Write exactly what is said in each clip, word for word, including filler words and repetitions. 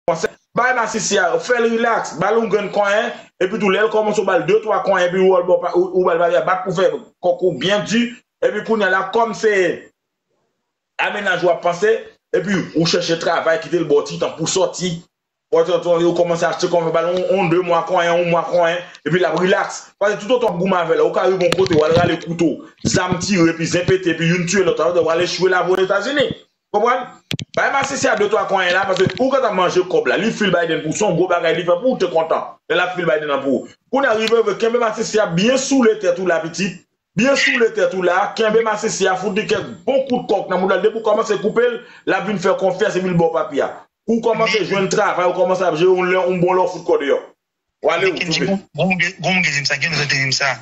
konsèy. Bay masisi a, fè l rilaks, ba l yon grenn konyen, epi tou lè l kòmanse ou ba l de twa konyen, epi ou ba l papye a, bat pou fè kòk ou byen di, epi kounye a la, kòm se a mennaj w ap panse, epi ou chèche travay, kite l ba w ti tan pou sòti. Ou kòmanse achte konyen, ba l yon, yon de mwa konyen, yon mwa konyen, epi l ap rilaks. Paske toutotan w ap goumen avè l la, ou ka rive yon kote, w al rale kouto, zam tire, epi zen pete, epi youn tiye lòt, sa vle di w al echwe la vo Etazini. Konprann? Bay masisi a de twa konyen la, paske ou gentan manje kòb la. Li feel Biden pou w, se yon gwo bagay li fè pou ou, te kontan. Lè l ap feel Biden nan pou ou. Kounye a rive, rive, kenbe masisi a byen soule tèt ou la, pitit. Byen soule tèt ou la, kenbe masisi a, fout li kèk bon kout kòk nan mouda l. Depi w kòmanse koupe l, l ap vin fè konfyans epi l ba w papye a. Kou w kòmanse jwenn travay, ou kòmanse ap jere yon lè, yon bon lè w fout kò deyò. W ale, ou toufe.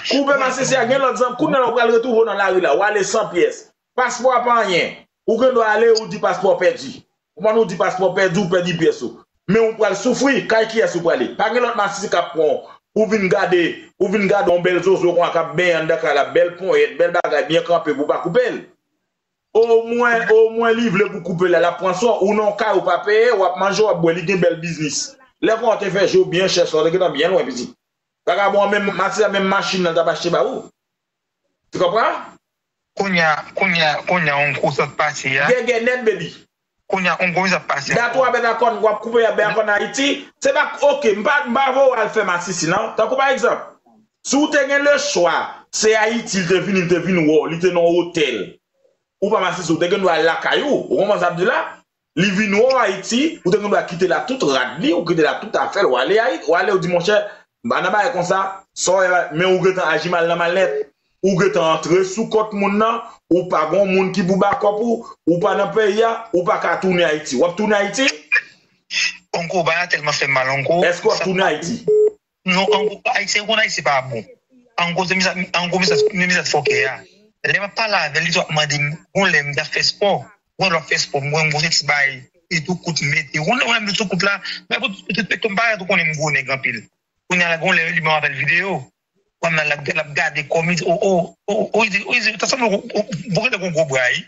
Koupe masisi a, gen lòt zanmi, kounye a la ou pral retwouve w nan lari la, w ale san pyès. Paspò a pa anyen. Ou gen dwa ale, ou di paspò pèdi. Ou pa nou di paspò pèdi, ou pèdi pyès ou. Men ou pral soufri, kay kiyès ou prale? Pa gen lòt masisi k ap pran w. Ou vin gade, ou vin gade yon bèl zozo konsa k ap benyen anndan kay la, bèl ponyèt, bèl bagay, byen kanpe pou w pa koupe l. Omwen, omwen li vle pou koupe l la, l ap pran swen w. Ou nan yon kay, ou pa peye, w ap manje, w ap bwè, li gen bèl biznis. Lè konsa w te fè je w byen chèch la, w te gentan byen lwen, pitit. Vagabon an menm, masisi a menm machin nan l t ap achte ba ou. Ou konprann? Kounye a, kounye a, kounye a, yon kou sa t pase a. Gègè nèt, baby. Kounye a, yon kou sa t pase a. Dat w a bèt a kòn, w ap koupe a bèt a kòn Ayiti. Se pa, oke, m pa, m pa voye w al fè masisi, non. Tankou pa egzanp, si w te gen lechwa, se Ayiti l te vini, l te vin wè w, li te nan yon otèl. Ou pa masisi, w te gen dwa al lakay ou. Ou konprann sa m di la? Li vin wè w Ayiti, ou te gen dwa kite la tout rad li, ou kite la tout afè l, w ale Ayiti, w ale, ou di, monchè, m pa nan bagay konsa, sa w wè la, men ou gentan aji mal nan mal nèt. Ou gentan antre sou kont moun nan, ou pa gen yon moun ki pou bakòp ou, ou pa nan peyi a, ou pa ka tounen Ayiti. W ap tounen Ayiti? Onko, bagay la tèlman fè m mal, onko. Èske w ap tounen Ayiti? Non, an gwo, Ayisyen konn Ayisyen pa bon. An gwo, se misye, an gwo, misye, misye fòkè a. Lè m ap pale avè l, li tou ap mande m, gon lè m t ap fè spò. Gon lè w ap fè spò, m wè m gon ti bay, e tou kout m mete. Gon lè, gon lè m tou kout la, men pou tout pèt m parèt ou konnen m gwo nèg anpil. Kounye a la, gon lè li ban m apèl videyo. Kòm nan l ap, l ap gade kò m, li di, o, o, o, o, li di, o, li di, ta sanble ou, ou, ou, ou genlè gon gwo bra, wi.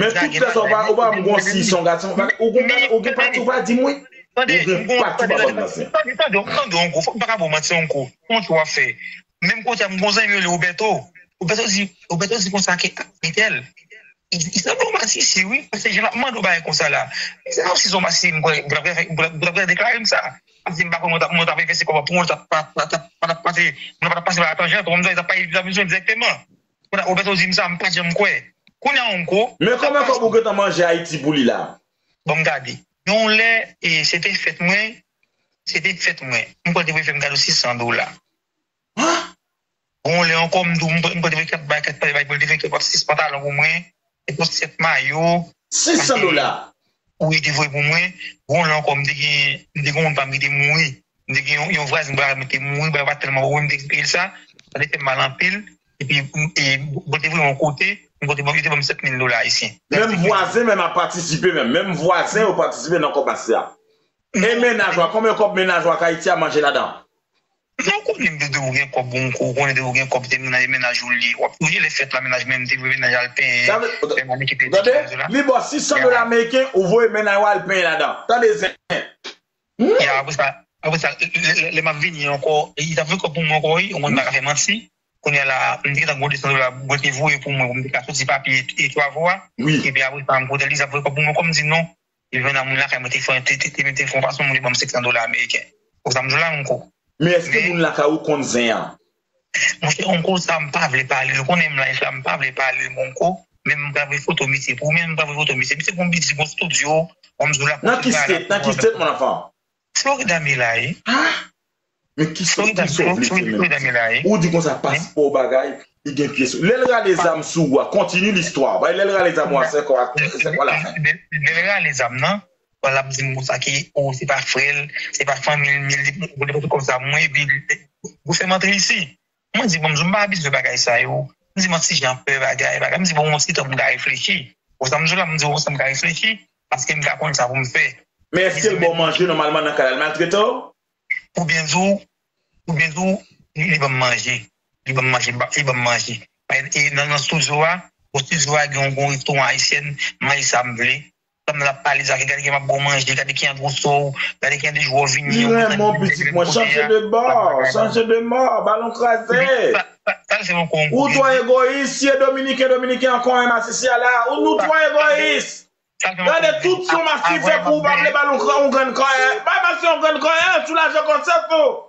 Men tout lè sa, ou pa, ou pa m gon si son gason, ou pa, ou gon, ou gen pati ou pa di m wi. Ou gen pati ou pa ban m nan sen. Tande, tande, tande, onko, fòk m pa ka ba w manti, onko. Yon ti w ap fè. Menm kote a, m gon zanmi yo rele Roberto. Roberto di, Roberto di konsa ke, Mitel, li, li sanble yon masisi, wi, paske jan l ap mande w bagay konsa la. Li sanble yon si son masisi, m kwè, pou l ap, pou l ap, pou l ap deklare m sa. Paske m pa konn mwen t ap, mwen t ap envesti kòb pou mwen, t ap, pa, pa, pa, pa t ap pase, mwen pa t ap pase pa Latanje, kòm m di w, li t ap pale, li t ap bezwen dirèkteman. Kounye a, Roberto di m sa, m pa janm kwè. Kounye a, onko. Men konbyen kòb ou gentan manje Ayiti pou li la? Bon, m gade. Yon lè, e, se te fèt mwen, se te fèt mwen. M kwè l te voye fè m kado sis san dola. Yon lè ankò, m di w, m kwè, m kwè l te voye kat bay, kat bay, bay pou l te voye kat sis pantalon pou mwen, epi yon sèt mayo. Sis san dola? Wi, li te voye pou mwen. Yon lè ankò, m te gen, m te gen yon moun pa m ki te mouri. M te gen yon, yon vwazen bò lakay mwen te mouri, bagay pa t tèlman bon, m te peye l sa. Sa te fè m mal anpil. Epi, e, bon, te voye yon kote, yon kote, bon, yo te ban m sèt mil dola ayisyen. Menm vwazen menm ap patisipe menm. Menm vwazen yo patisipe nan kòb masisi a. E mennaj ou a, konbyen kòb mennaj ou ak Ayiti a manje ladan? Non, konnen m te di w gen kòb, bon, ou konnen te w gen kòb, te nan mennaj ou li. W ap touye lè fèt la, mennaj menm te vle mennaj al penyen. Sa vle, tande, li ba w sis san dola ameriken, ou voye mennaj ou al penyen ladan. Tande zen. Ya, apre sa, apre sa, lè, lè, lè m ap vini ankò, li t ap voye kòb pou mwen ankò, wi, ou konn m pa ka fè manti. Kounye a la, m te gentan gen de san dola, mwen te voye pou mwen, pou m te ka soti papye e twavo a. Epi apre sa, m kote li, li t ap voye kòb pou mwen, kòm m di non. Epi nan moun lakay mwen te fè, te, te, te, te fè yon fason, moun te ban m senk san dola ameriken. Ou sa m di w la, onko. Men èske moun lakay ou konn zen an? Monchè, onko, sa m pa vle pale l. Ou konnen m live la, m pa vle pale l, onko. Men m pral voye foto misye pou ou, men m pral voye foto misye. Misye gon biznis, gon studio, kòm m di w la. Nan ki state, nan ki state, mon enfant? Florida m ye la, wi. Ah! Men kisa, kisa w vle fè menm? Florida m ye la, wi. Ou di konsa paspò bagay, li gen pyès. Lè l rale zam sou ou a, continue l'histoire. Bay lè l rale zam ou a, se kwa, se kwa lafen. Lè, lè l rale zam nan, bon, l ap di m konsa ke, o, se pa frè l, se pa fanmi l, men li, bon, li konsa mwen, epi, ou fè m antre isi. Mwen di, bon, m di, m pa abitye bagay sa yo. M di, m ti jan pè bagay, bagay. M di, bon, yon ti tan pou m ka reflechi. Bon, sa m di w la, m di, bon, sa m ka reflechi, paske m ka konn sa pou m fè. Men èske l ba w manje nòmalman nan kay la, l maltrete w? Pou byen di w, pou byen di w, li, li ban m manje. Li ban m manje, li ban m manje. E nan, nan estidyo a, estidyo a gen yon, gen yon restoran ayisyèn, m manje sa m vle. Fanm nan ap pale sa, gade ki m ap ba w manje, gade ki andwosò w, gade ki andejwa w vini, yon kontan Mon pitit mwen, chanje de bò, chanje de mò, balon kraze. Ou twò egoyis, si e dominiken, dominiken an konyen masisi a la, ou nou twò egoyis. Gade tout son masisi fè pou ou pa vle ba l yon grenn konyen. Bay masisi yon grenn konyen, sou lajan konsèp ou.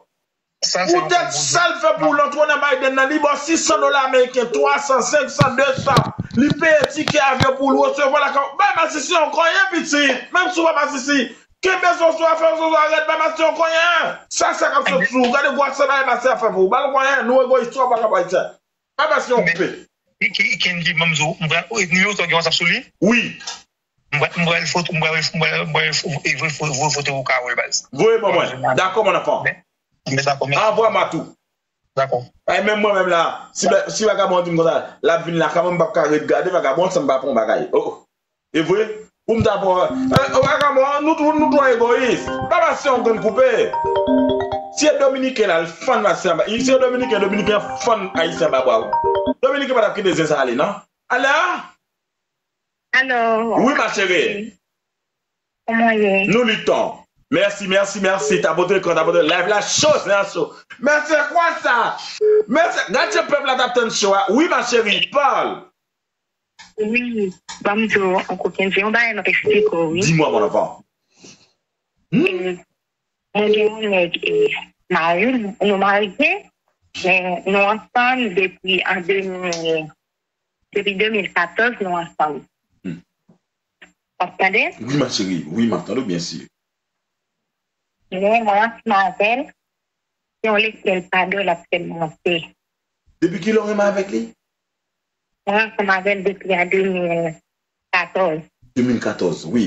Poutèt sa l fè pou l antwo nan Biden nan, li ba w sis san dola ameriken, twa san, senk san, de san. Li peye tikè avyon pou l resevwa lakay ou. Bay masisi yon konyen pitit, menm si w pa masisi. Kenbe zozo a, fè zozo a rèd, bay masisi yon konyen. Sa sa k ap sot sou ou, gade gwo sa bay masisi a fè pou ou. Ba l konyen, nou egoyis twòp pa ka bay sa. Bay masisi yon koupe. Kenji, ban m di w, m pral, nimewo sa w gen WhatsApp sou li? Wi. M pral, m pral foto, m pral, m pral, m pral voye foto pou w ka wè l, baz. Voye ban mwen. Dakò, mon enfant. Anvwa m a tou. Dakò. Ay, menm mwen menm la, si, si vagabon an di m konsa, l ap vin lakay mwen, m p ap ka ret gade vagabon an san m pa pran yon bagay. Oh, oh. E vre? Pou m ta pran. Eh, vagabon an, nou, nou, nou twò egoyis. Bay masisi yon grenn koupe. Si e dominiken la, l fann masisi anba. Si e dominiken, dominiken an fann ayisyen anba bra w. Dominiken pa t ap kite zen sa ale, non? Ale a? Alo. Wi, ma chérie. Kòman w ye? Nou liton. Mèsi, mèsi, mèsi. Tapote ekran, tapote live la cho, se an cho. Mèsi, kwa sa? Mèsi, gad jan pèp la t ap tann cho a. Wi, ma chérie, parle. Wi, ban m di w, Uncle Kenji, yon bagay m ap eksplike w, wi. Dis-moi, mon enfant. Hmm? Mwen gen yon nèg e mari m, nou marye, men nou ansanm depi an de mil, depi de mil katòz nou ansanm. W ap tande? Wi, ma chérie, wi, m ap tande w, byen si. Men mwen ansanm avè l, se yon lesyèl padon l ap fè m monte. Depi kilè w renmen avèk li? Mwen ansanm avè l depi an de mil katòz. De mil katòz, wi.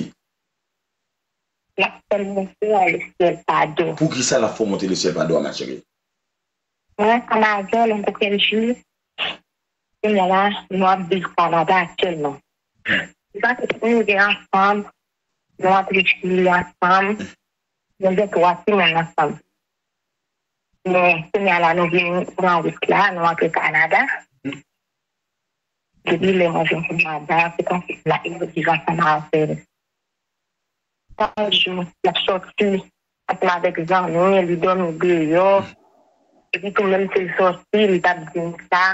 L ap fè m monte an lesyèl padon. Poukisa l ap fè w monte lesyèl padon an, ma chérie? Mwen ansanm avè l, yon kokenn jou, kounye a la, nou ap viv Kanada aktyèlman. Nou pa t rive ansanm, nou antre Chili ansanm, nou gen twa timoun ansanm. Men kounye a la, nou vin pran wout la, nou antre Kanada. Depi lè mwen vin Kanada, se konsi m ap viv ansanm avè l. Chak jou, l ap sòti ansanm avèk zanmi, li dòmi deyò. Epi tou, menm si l sòti, li t ap di m sa.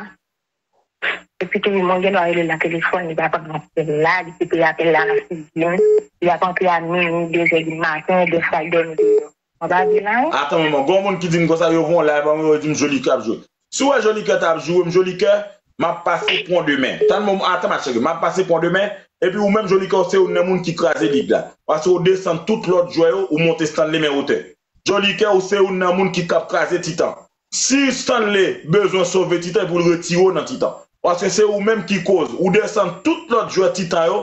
Epi tou, mwen gen dwa rele l nan telefòn, li pa pran apèl la, li kite apèl la nan figi m. Li ap antre a minui, de zè di maten, dèfwa l dòmi deyò. Mwen pa di l anyen. Atan, manman, gon moun ki di m konsa, yo voye yon live ban mwen, yo di m Jolikè ap jwe. Si w wè Jolikè t ap joure m, Jolikè, m ap pase pran de men. Tann mwen, atan, ma chérie, m ap pase pran de men, epi ou menm, Jolikè, ou se youn nan moun ki kraze lig la. Paske ou desann tout lòt jwè yo, ou monte Stanley men wotè. Jolikè, ou se youn nan moun ki t ap kraze Titan. Si Stanley bezwen sove Titan, epi l retire w nan Titan. Paske se ou menm ki koz. Ou desann tout lòt jwè Titan yo,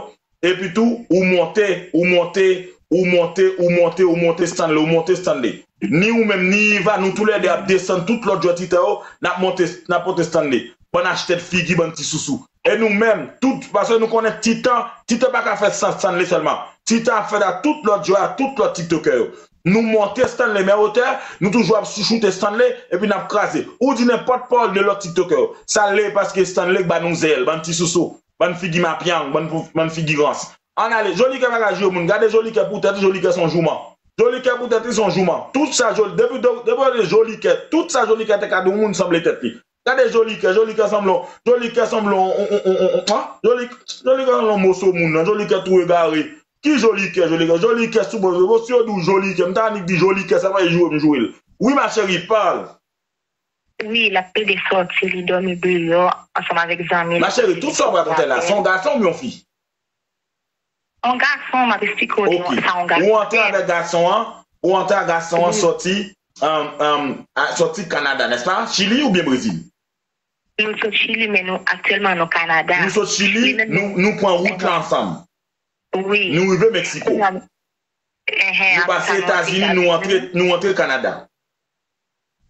epi tou, ou monte, ou monte, ou monte, ou monte, ou monte Stanley, ou monte Stanley. Ni ou menm, ni Iva, nou toulède ap desann tout lòt jwè Titan yo, n ap monte, n ap monte Stanley. Bann achtèd figi, bann ti sousou. E nou menm, tout, paske nou konnen Titan, Titan pa ka fè san Stanley sèlman. Titan ap fè a tout lòt jwè, a tout lòt tiktokè yo. Nou monte Stanley men wotè, nou toujou ap chouchoute Stanley, epi n ap kraze. Ou di nenpòt pawòl de lòt tiktokè yo. Sa l ye paske Stanley k ba nou zèl, bann ti sousou, bann figi mapyang, bann, bann figi rans. Ann ale, Jolikè pa ka joure moun. Gade Jolikè pou tèt li, Jolikè se yon jouman. Jolikè pou tèt li se yon jouman. Tout sa Jolikè, depi, depi w gade Jolikè, tout sa Jolikè te ka di yon moun sanble tèt li. Gade Jolikè, Jolikè sanble yon, Jolikè sanble yon, yon, yon, yon, yon, an? Jolikè, Jolikè sanble yon moso moun nan, Jolikè tou egare. Ki Jolikè, Jolikè? Jolikè sou bon, bon, si yo di w Jolikè, m ta annik di Jolikè, sa pa joure m joure l. Wi, ma chérie, parle. Wi, l ap plede sòti, li dòmi deyò, ansanm avèk zanmi l. Ma chérie, tout sa w rakonte la, se yon gason oubyen yon fi? Yon gason, m ap eksplike w sa yon gason. Ou antre avèk gason an, ou antre ak gason an sòti, um, um, a, sòti Kanada, nèspa? Chili oubyen Brezil? Nou sot Chili, men nou aktyèlman nou Kanada. Nou sot Chili, nou, nou pran wout la ansanm. Wi. Nou rive Meksiko. Nou pase Etazini, nou antre, nou antre Kanada.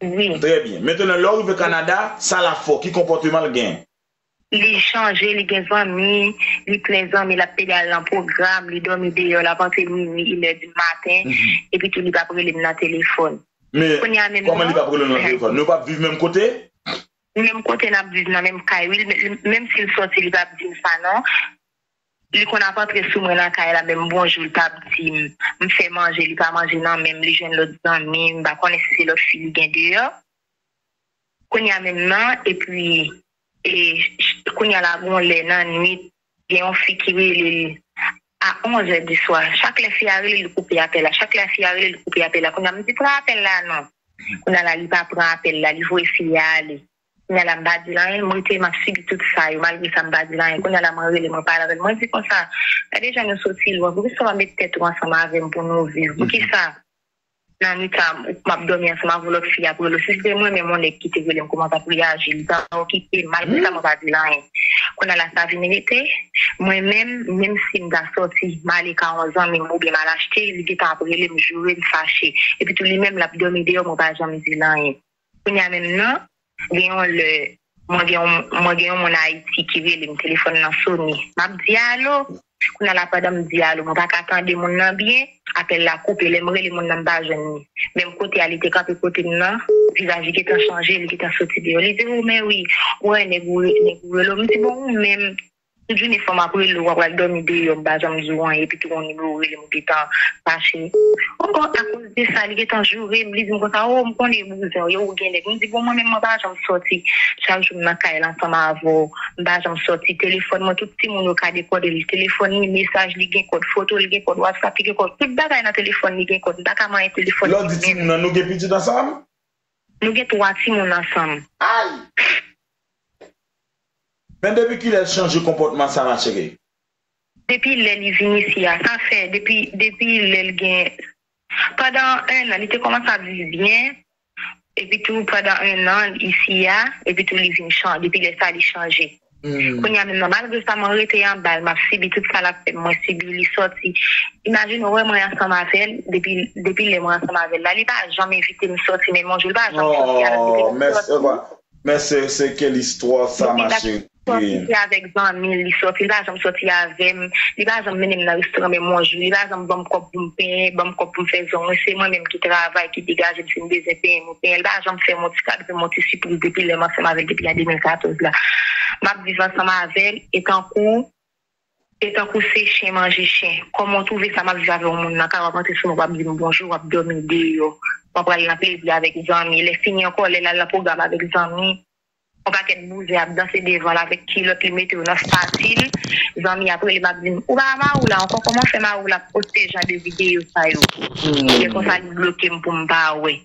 Wi. Trè byen. Mentnan, lè w rive Kanada, sa l ap fè w? Ki konpòteman l gen? Li chanje, li gen zanmi, li plen zanmi, l ap pede al nan pwogram, li dòmi deyò, l ap antre minui, inè di maten, epi tou li p ap rele m nan telefòn. Men, kòman li p ap rele w nan telefòn? Nou p ap viv menm kote? Menm kote n ap viv nan menm kay, wi. Menm si l sòti, li p ap di m sa, non. Li konn ap antre sou mwen nan kay la, menm bonjou li p ap di m. M fè manje, li pa manje nan men m, li jwenn lòt zanmi, m pa konnen si se lòt fi li gen deyò. Kounye a menm nan, epi, e, kounye a la, gon lè nan nwit, gen yon fi ki rele l a onz è di swa. Chak lè fi a rele l, li koupe apèl la. Chak lè fi a rele l, li koupe apèl la. Kounye a, m di, "Pran apèl la non." Kounye a la, li pa pran apèl la, li voye fi a ale. Kounye a la, m pa di l anyen, m rete, m ap sibi tout sa yo. Malgre sa, m pa di l anyen. Kounye a la, mwen rele, mwen pale avè l, mwen di konsa, "Gade jan nou soti lwen, poukisa w pa met tèt ou ansanm avè m pou nou viv? Poukisa nan nwit sa, m ap dòmi ansanm avè w, lòt fi ap rele w?" Si se te mwen menm, yon nèg ki te rele m, kòman m t ap reyaji? Li pa okipe m, malgre sa, mwen pa di l anyen. Kounye a la, sa vin rete, mwen menm, menm si m ta sòti, m ale ka yon zanmi m oubyen m al achte, li gentan ap rele m, joure m, fache. Epi tou, li menm, l ap dòmi deyò, mwen pa janm di l anyen. Kounye a menm nan, gen yon lè, mwen gen yon, mwen gen yon moun Ayiti ki rele m, telefòn nan sone. M ap di, "Alo?" Kounye a la, pandan m di, "Alo?", mwen pa ka tande moun nan byen, apèl la koupe. Lè m rele moun nan, m pa jwenn li. Menm kote a, li te kanpe kote m nan, vizaj li gentan chanje, li gentan soti deyò. Li di, "O, men wi, ou wè nèg ou re-, nèg ou rele w." M di, "Bon, ou menm, tout jounen fò m ap rele w, w ap al dòmi deyò, m pa janm di w anyen, epi tou yon nimewo rele m, ou gentan fache." O, akoz de sa, li gentan joure m, li di m konsa, "O, m konnen bouzen w ye, ou gen nèg." M di, "Bon, mwen menm, mwen pa janm sòti. Chak jou m nan kay la ansanm avè w, m pa janm sòti. Telefòn mwen, tout timoun yo ka dekòde l. Telefòn li, mesaj li gen kòd, foto li gen kòd, WhatsApp li gen kòd, tout bagay nan telefòn li gen kòd. M pa ka manyen telefòn li menm." Lè w di timoun nan, nou gen pitit ansanm? Nou gen twa timoun ansanm. Ay! Men depi kilè l chanje konpòtman sa, ma chérie? Depi lè li vin isi a, sa fè depi, depi lè l gen, pandan en an, li te kòmanse ap viv byen, epi tou pandan en an isi a, epi tou li vin chanje, depi lè sa li chanje. Kounye a menm nan, malgre sa, mwen rete anba l, m ap sibi tout sa l ap fè m, mwen sibi li sòti. Imajine w wè mwen ansanm avè l, depi, depi lè mwen ansanm avè l la, li pa janm envite m sòti, menm yon jou, li pa janm sòti avè m, li te sòti. Men se, se ke listwa sa, ma chérie. Sòti, se avèk zanmi l li sòti, li pa janm sòti avè m, li pa janm mennen m nan restoran menm yon jou, li pa janm ban m kòb pou m penyen, ban m kòb pou m fè zong mwen, se mwen menm ki travay, ki degaje m, si m bezwen penyen m, ou penyen, li pa janm fè m yon ti kado, fè m yon ti sipriz depi lè m ansanm avè l, depi an de mil katòz la. M ap viv ansanm avè l, e tankou, e tankou se chen manje chen. Kòman w twouve sa, m ap viv avè yon moun nan kay, w ap antre sou mwen, w ap di m bonjou, w ap dòmi deyò, w ap pral nan plezi avèk zanmi. Lè fini ankò, lè l al nan pwogram avèk zanmi, yon pakèt bouzen ap danse devan l avèk kilòt, li mete yo nan stati l. Zanmi ap rele m ap di m, "Ou pa mari w la ankò, kòman w fè mari w la ap poste jan de videyo sa yo?" Lè konsa li bloke m pou m pa wè.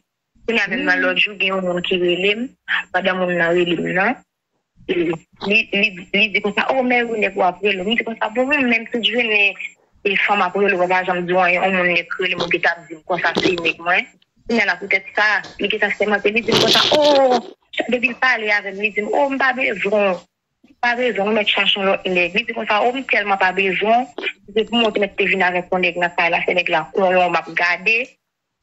Kounye a menm nan lòt jou, gen yon moun ki rele m, pandan moun nan rele m nan, li, li, li di konsa, "O, mèwi nèg w ap rele w." M di konsa, "Bon, mwen menm tout jounen, e fanm ap rele w, mwen pa janm di w anyen, yon moun nèk rele m, ou gentan ap di m konsa se nèg mwen." Kounye a la poutèt sa, li gentan sèmante, li di m konsa, "O, depi l pale avè m, li di m, 'O, m pa bezwen w, m pa bezwen w, ou mèt chache yon lòt nèg.'" Li di konsa, "O, m tèlman pa bezwen w, si se pou mwen, ou te mèt te vin avèk yon nèg nan kay la, se nèg la konnen w m ap gade."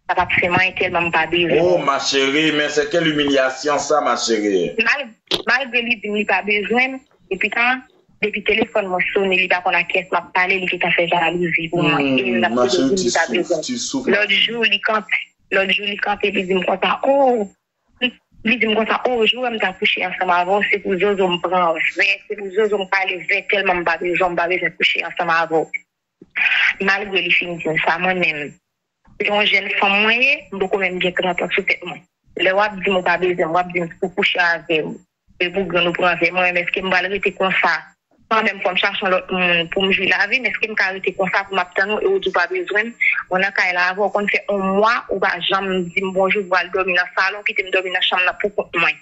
Sa p ap fè m anyen tèlman m pa bezwen. Oh, ma chérie, men se quelle humiliation ça, ma chérie. Mal, malgre li di m li pa bezwen m, epi tan, depi telefòn mwen sone, li pa konn ak kiyès m ap pale, li gentan fè jalouzi pou mwen. E l ap di m li pa bezwen m. Lòt jou, li kanpe, lòt jou, li kanpe, li di m konsa, "O," li, li di m konsa, "O, jou wè m ta kouche ansanm avè w, se pou zozo m pran vè, se pou zozo m pale vè, tèlman m pa bezwen, m pa bezwen kouche ansanm avè w." Malgre li fin di m sa, mwen menm, se yon jèn fanm mwen ye, m poko menm gen trant an sou tèt mwen. Lè w ap di m ou pa bezwen m, w ap di m pou kouche avè m, e pou grann ou pran vè, mwen menm, èske m pral rete konsa? Kanmenm, fò m chache yon lòt moun pou m jwi lavi m. Èske m ka rete konsa pou m ap tann ou e ou di w pa bezwen m? Mwen nan kay la avè w, konn fè yon mwa, ou pa janm di m bonjou, ou al dòmi nan salon, kite m dòmi nan chanm nan pou kont mwen.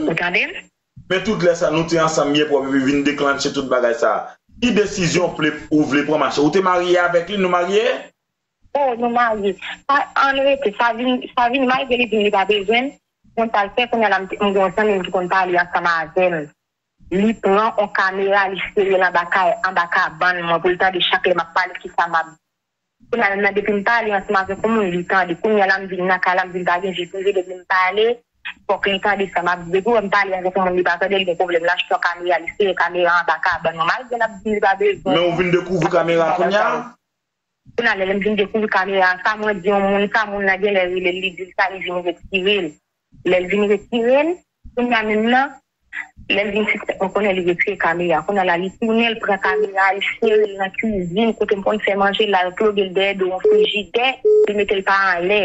Ou tande m? Men tout lè sa, nou te ansanm byen pwòp epi vin deklanche tout bagay sa. Ki desizyon w vle, ou vle pran, ma chérie? Ou te marye avèk li, nou marye? Oh, nou marye. Sa, ann rete, sa vin, sa vin, malgre li di m li pa bezwen m, konn sa l fè, kounye a la, m te, m gen yon zanmi m ki konn pale ansanm avè m. Li pran yon kamera, li sere l anba kay, anba kabann mwen, pou l tande chak lè m ap pale, kisa m ap Kounye a menm nan, depi m pale ansanm avèk yon moun, li tande. Kounye a la, m vin nan kay la, m vin pa gen vi prive, depi m pale, fòk li tande sa m ap di. Depi w wè m pale avèk yon moun, li pa tande, l gen pwoblèm, l achte yon kamera, li sere kamera anba kabann mwen, malgre l ap di m li pa bezwen. Men ou vin dekouvri kamera a kounye a? Kounye a, lè m vin dekouvri kamera a, sa mwen di yon moun, sa moun nan genlè rele l, li di l sa, li vin retire l. Lè l vin retire l, kounye a menm nan, Lè l vin fiks tèt mwen, konnen li retire kamera. Kounye a la, li tounen, l pran kamera, li sere l nan kwizin, kote m konn fè manje, l al ploge l dèyè do yon frijidè, li mete l pa anlè.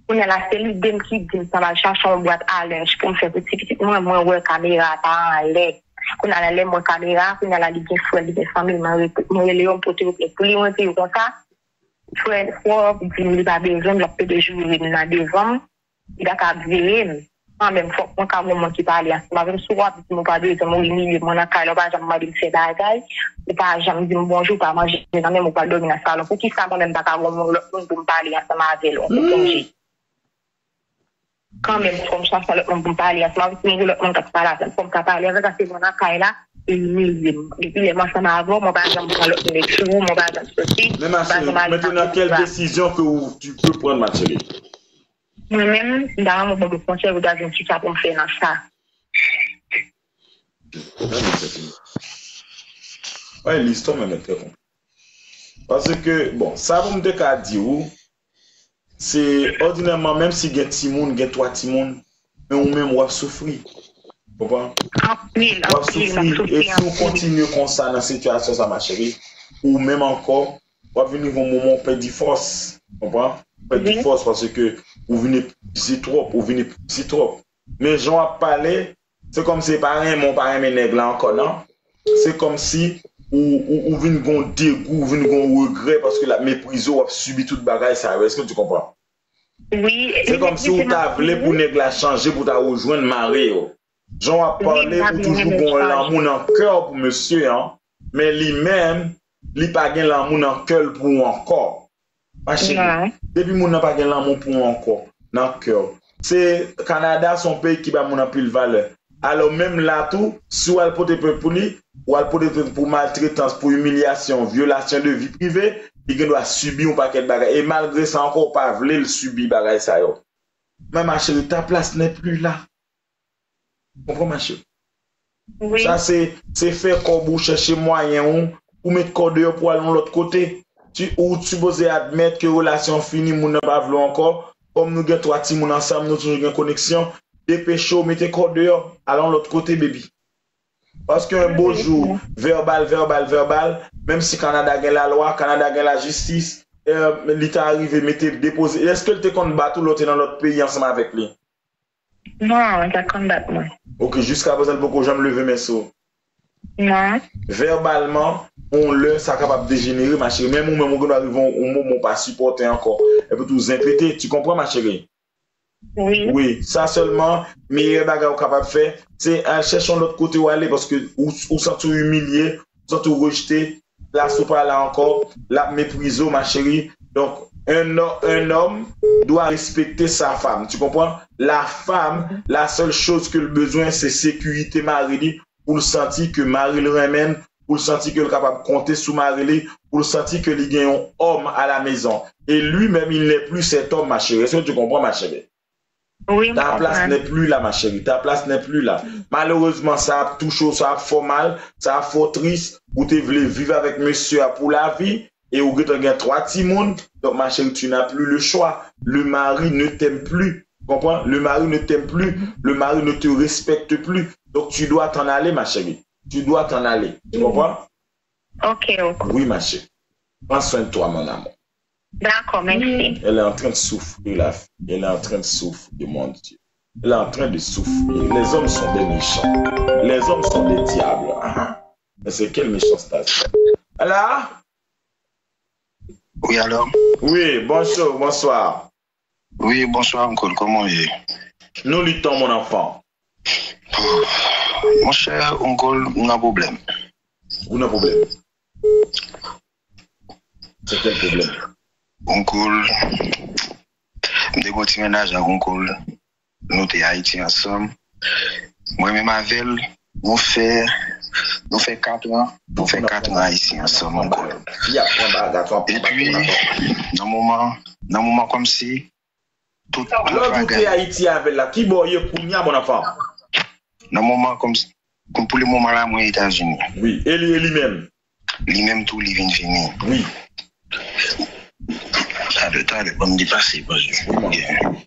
Kounye a la, se lide m ki di m sa m al chache yon bwat a lenj pou m fè pou ti pitit mwen, mwen wè kamera a pa anlè. Kounye a la, lè m wè kamera a, kounye a la, li gen frè l, li gen fanmi l, mwen rete, mwen rele yo, m pote yo plent pou li, mwen di yo konsa, frè, frè w di m li pa bezwen m, l ap pede joure m nan devan m, li pa ka ap veye m. Kanmenm, fòk mwen ka gon moun ki pale ansanm avè m. Si w ap di m ou pa bezwen m, ou imilye m, ou nan kay la, ou pa janm mande m fè bagay, ou pa janm di m bonjou, ou pa manje nan men m, ou pral dòmi nan salon. Poukisa mwen menm m pa ka gon moun, lòt moun pou m pale ansanm avè l, ou sonje? Kanmenm, fò m chache lòt moun pou m pale ansanm avè l. Si m gen lòt moun k ap pale avè m, fò m ka pale avè l, paske mwen nan kay la, e imilye m. Depi lè m ansanm avè w, mwen pa janm pran lòt nèg sou ou, mwen pa janm soti, Men ma chérie, maintenant, quelle décision que ou, tu peux prendre, ma chérie? Mwen menm, m ta renmen w ban m konsèy, ou ta di m kisa pou m fè nan sa. Ay, listwa menm e trè konplike. Paske, bon, sa pou m te ka di w, se òdinèman, menm si gen timoun, gen twa timoun, men ou menm w ap soufri. Konprann? Anpil, W ap anpil, m ap soufri. E soufri si w anpil. Kontinye konsa nan sitiyasyon sa, ma chérie, ou menm ankò, w ap vin rive yon moman w pèdi fòs. Konprann? Ou pèdi Wi. fòs paske ou vin epuize twòp, ou vin epuize twòp. Men jan w ap pale, se kòmsi pa renmen, w pa renmen nèg la ankò, non? Se kòmsi ou, ou, ou vin gon degou, ou vin gon regrè paske l ap meprize w, w ap sibi tout bagay sa yo. Èske tu konprann? Wi, Se li kòmsi ou ta vle pou nèg la chanje, pou ta rejwenn mari yo. Jan w ap Wi, pale, m pa ou vle toujou renmen gon chanje. lanmou nan kè w pou mesye an, men li menm, li pa gen lanmou nan kè l pou ou ankò. Ma chérie, Non. depi moun nan pa gen lanmou pou ou ankò, nan kè w. Se Kanada, se yon peyi ki ba moun anpil valè. Alò, menm la tou, si w al pote plent pou li, w al pote plent pou maltretans, pou imilyasyon, vyolasyon de vi prive, li gen dwa sibi yon pakèt bagay. E malgre sa ankò, ou pa vle l sibi bagay sa yo. Men ma chérie, ta place n'est plus là. Konprann, ma chérie? Wi. Sa se, se fè kòb ou, chèche mwayen ou, ou met kò deyò pou al yon lòt kote. Ti, ou sipoze admèt ke relasyon an fini, moun nan pa vle w ankò. Kòm nou gen twa timoun ansanm, nou toujou gen koneksyon. Depeche w, mete kò deyò, al yon lòt kote, baby. Paske yon bo jou, vèbal, vèbal, vèbal, menm si Kanada gen lalwa, Kanada gen lajistis, eh, li ta rive mete, depoze. Èske l te konn bat ou lè w te nan lòt peyi ansanm avèk li? Non, li pa t konn bat mwen. Ok, jiska prezan, l poko janm leve men sou ou? Non. Vèbalman, yon lè, sa kapab dejenere, ma chérie. Menm ou menm, ou gen dwa rive yon, yon moman ou pa sipòte ankò. Epi tou zen pete. Tu comprends, ma chérie? Wi. Wi, sa sèlman, meyè bagay ou kapab fè, se al chèche yon lòt kote w ale, paske ou, ou santi w imilye, ou santi w rejte, plas ou pa la ankò, l ap meprize w, ma chérie. Donc, un, ho- un homme doit respecter sa femme, tu comprends? La femme, la seule chose ke l bezwen, se sekirite mari li, pou l santi ke mari l renmen l, pou l santi ke l kapab konte sou mari li, pou l santi ke li gen yon homme à la maison. Et lui-même, il n'est plus cet homme, ma chérie. Est-ce que tu comprends, ma chérie? Wi, m Ta place konprann. n'est plus là, ma chérie. Ta place n'est plus là. Malerezman, sa ap touche w, sa ap fè w mal, sa ap fè w tris. Ou te vle viv avèk mesye a pou lavi, e ou gentan gen twa timoun. Donk, ma chérie, tu n'as plus le choix. Le mari ne t'aime plus. Konprann? Le mari ne t'aime plus. Le mari ne te respecte plus. Donc, tu dois t'en aller, ma chérie. Tu dois t'en aller. Tu comprends? Ok, ok. Oui, ma chérie. Prends soin de toi, mon amour. D'accord, merci. Elle est en train de souffrir, la fille. Elle est en train de souffrir, mon Dieu. Elle est en train de souffrir. Les hommes sont des méchants. Les hommes sont des diables. Ah, mais c'est quelle méchanceté, ça? Là? Oui, allô? Oui, bonjour, bonsoir. Oui, bonsoir, uncle. Comment est? Nous luttons, mon enfant. Monchè, uncle, m nan pwoblèm. Ou nan pwoblèm? Se kèl pwoblèm? Uncle, m te gon ti mennaj ak uncle. Nou te Ayiti ansanm. Mwen menm avè l, nou fè, nou fè kat an, nou fè kat an Ayiti ansanm, uncle. Fi ap pran baga, tou ap pran baga. Epi, nan moman, nan moman kòmsi, tout, tout bagay. Lè w di w te Ayiti avè l la, ki bò w ye kounye a, mon enfant? Nan moman kòmsi, pou le moman la, mwen Etazini. Wi, e li, e li menm? Li menm tou, li vin vini. Wi. Talè, talè, ban m depase, paske wi, mon enfant.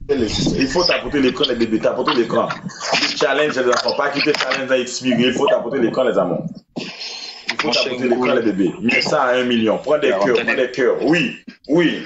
Il faut tapoter l'écran, les bébés. Tapoter l'écran. Le challenge, les enfants. Pas quitter le challenge dans expiré. Il faut tapoter l'écran, les amours. Il faut tapoter l'écran, les bébés. Mets ça à un million. Prends des cœurs, prends des cœurs. Oui, oui.